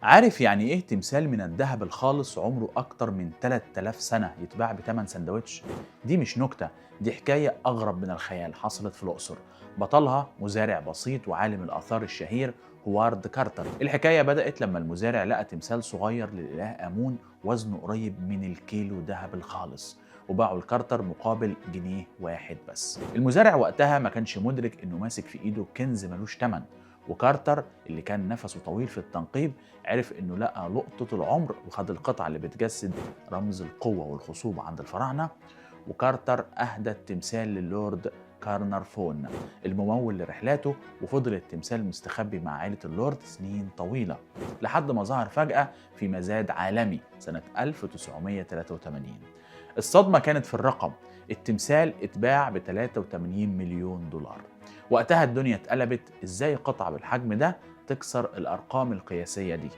عارف يعني ايه تمثال من الذهب الخالص عمره اكتر من 3000 سنة يتباع بتمن سندوتش؟ دي مش نكتة، دي حكاية اغرب من الخيال حصلت في الاقصر. بطلها مزارع بسيط وعالم الاثار الشهير هوارد كارتر. الحكاية بدأت لما المزارع لقى تمثال صغير للإله آمون وزنه قريب من الكيلو ذهب الخالص، وباعه لكارتر مقابل جنيه واحد بس. المزارع وقتها ما كانش مدرك انه ماسك في ايده كنز ملوش تمن، وكارتر اللي كان نفسه طويل في التنقيب عرف انه لقى لقطة العمر وخد القطعة اللي بتجسد رمز القوة والخصوبة عند الفراعنة. وكارتر أهدى التمثال للورد كارنرفون الممول لرحلاته، وفضل التمثال مستخبي مع عائلة اللورد سنين طويلة لحد ما ظهر فجأة في مزاد عالمي سنة 1983. الصدمة كانت في الرقم، التمثال اتباع ب 83 مليون دولار. وقتها الدنيا اتقلبت، ازاي قطعة بالحجم ده تكسر الأرقام القياسية دي؟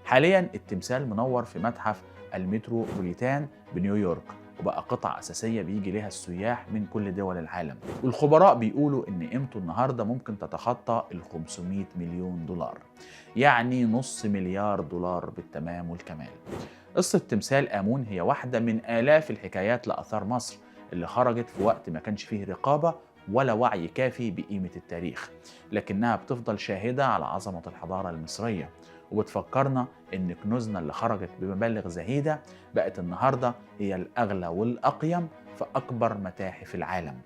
حاليا التمثال منور في متحف المتروبوليتان بنيويورك، وبقى قطعة أساسية بيجي لها السياح من كل دول العالم، والخبراء بيقولوا إن قيمته النهاردة ممكن تتخطى ال 500 مليون دولار، يعني نص مليار دولار بالتمام والكمال. قصة تمثال آمون هي واحدة من آلاف الحكايات لآثار مصر اللي خرجت في وقت ما كانش فيه رقابة ولا وعي كافي بقيمة التاريخ، لكنها بتفضل شاهدة على عظمة الحضارة المصرية، وبتفكرنا إن كنوزنا اللي خرجت بمبالغ زهيدة بقت النهاردة هي الأغلى والأقيم في أكبر متاحف العالم،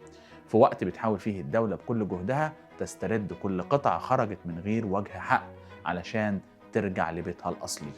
في وقت بتحاول فيه الدولة بكل جهدها تسترد كل قطعة خرجت من غير وجه حق علشان ترجع لبيتها الأصلي.